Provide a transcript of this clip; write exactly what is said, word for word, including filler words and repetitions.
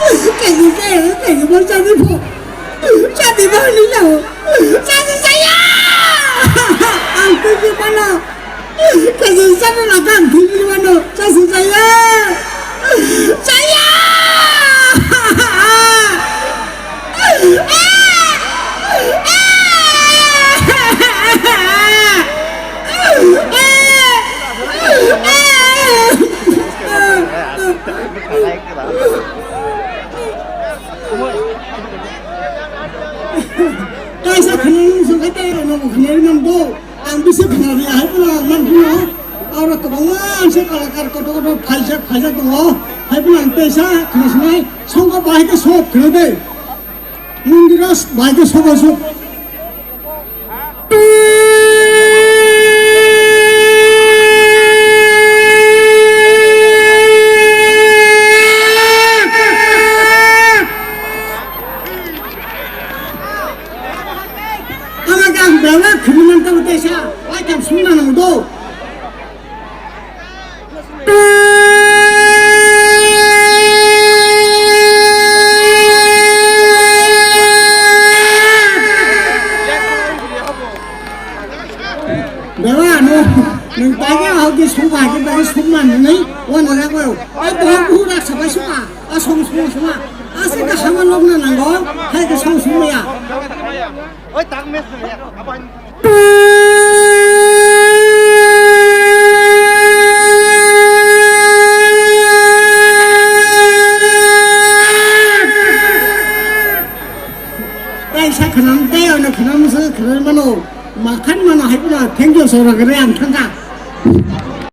Kaijakya, kaijakma chadi pho. Chadi pho hinwi sao. Chadi chaya! Ang twiwi mano. Kaijakya chadi lakha ang twiwi mano. Chadi chaya! Chaya! Kaisa khwnani songkha tei rwno bo khwnarwi nangbo. Ang bisi khwnarwi hai phano ang manphano. Aro kwbangma ang se kalakar kotor kotor phaijak phaijak tongo. Hai phano ang teisa khwnasinai songkha bahai khe sok khwna de. Mondiros bahai khe sok sok. Ama kang bela khumnan ta utesa, ai kam sumna nang do. Bela no, nang tanya hau ke sumba ke bela sumna nang, wana nang ko. Ai bo bu rak sabai suma, a song suma suma. Ase ka hama lobna nang go, hai ke song sumya. Oi, tak mes ya. Apa? Tei sa khwnam, tei ano khwnam sa khwnam mano, makhan mano hai pura thank you sora gre ang thangka.